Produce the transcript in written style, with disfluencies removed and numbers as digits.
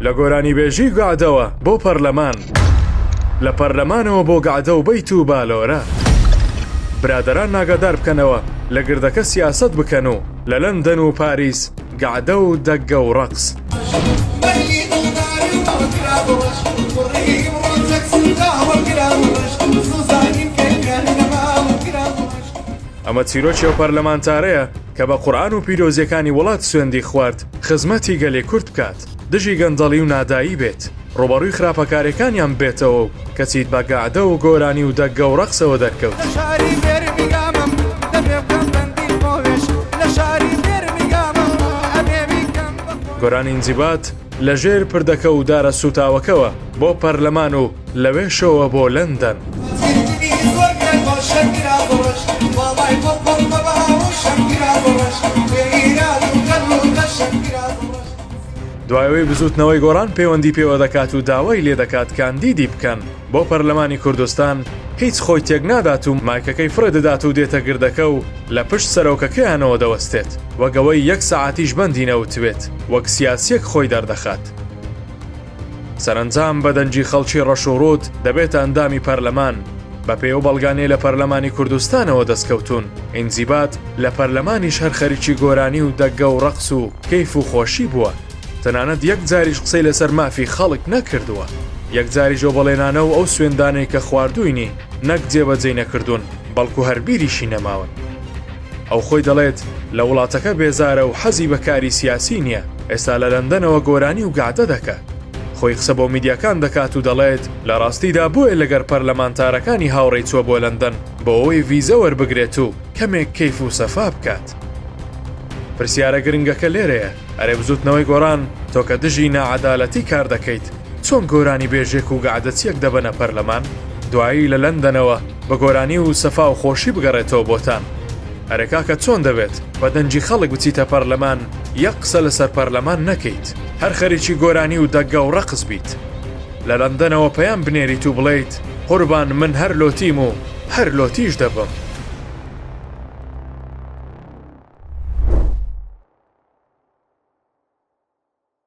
لە گۆرانیبێژی گەعدەوە بۆ پەرلەمان، لە پەرلەمانەوە بۆ گەعدە و بەیت و بالۆرە. برادەران ئاگادار بکەنەوە لە گردەکە سیاسەت بکەن و لە لەندەن و پاریس گەعدە و دەگگە و ڕەقس. ئەمە چیرۆکی ئەو پەرلەمانتارەیە کە بە قورئان و پیرۆزیەکانی وڵات سوێندی خوارد خزمەتی گەلی کورد بکات، دژی گەندەڵی و نادایی بێت، ڕوبەڕوی خراپەکارێکانیان ببێتەوە و کەچیت بە گەعدە و گۆرانی و دەگگە و ڕەقسەوە دەرکەوت. گۆران ئینزیبات لە ژێر پردەکە و دارە سوتاوەکەوە بۆ پەرلەمان و لەوێشەوە بۆ لەندەن. دوای ئەوەی بزووتنەوەی گۆڕان پەیوەندی پێوە دەکات و داوای لێ دەکات کاندیدی بکەن بۆ پەرلەمانی کوردستان، هیچ خۆی تێک نادات و مایکەکەی فڕێ دەدات و دێتە گردەکە و لە پشت سەرۆکەکەیانەوە دەوەستێت، وەک ئەوەی یەک سەعاتیش بەندی نەوتبێت، وەک سیاسییەک خۆی دەردەخات. سەرەنجام بە دەنگی خەڵکی ڕەش و ڕووت دەبێتە ئەندامی پەرلەمان، بەپێی ئەو بەڵگانەی لە پەرلەمانی کوردستانەوە دەستکەوتوون، ئینزیبات لە پەرلەمانیش هەر خەریکی گۆرانی و دەگگە و ڕەقس و کەیف و خۆشی بووە، تەنانەت یەک جاریش قسەی لەسەر مافی خەڵک نەکردووە، یەک جاریش ئەو بەڵێنانە و ئەو سوێندانەی کە خواردووینی نەک جێبەجێی نەکردوون، بەڵکو هەر بیریشی نەماون. ئەو خۆی دەڵێت لە وڵاتەکە بێزارە و حەزی بە کاری سیاسی نییە، ئێستا لە لەندەنەوە گۆرانی و گەعدە دەکات. خۆی قسە بۆ میدیاکان دەکات و دەڵێت لە ڕاستیدا بۆیە لەگەر پەرلەمانتارەکانی هاوڕێی چووە بۆ لەندەن بۆ ئەوەی ڤیزە وەربگرێت و کەمێک کەیف و سەفا بکات. پرسیارە گرنگەکە لێرەیە، ئەرێ بزوتنەوەی گۆڕان تۆ کە دژی ناعەدالەتی کار دەکەیت چۆن گۆرانیبێژێک و گەعدەچیەک دەبەنە پەرلەمان دوایی لە لەندەنەوە بە گۆرانی و سەفا و خۆشی بگەڕێتەوە بۆتان؟ ئەرێ کاکە چۆن دەبێت بە دەنگی خەڵک بچیتە پەرلەمان یەک قسە لەسەر پەرلەمان نەکەیت هەر خەریکی گۆرانی و دەگگە و ڕەقس بیت لە لەندەنەوە پەیام بنێریت و بڵێیت قوربان من هەر لۆتیم و هەر لۆتیش دەبم.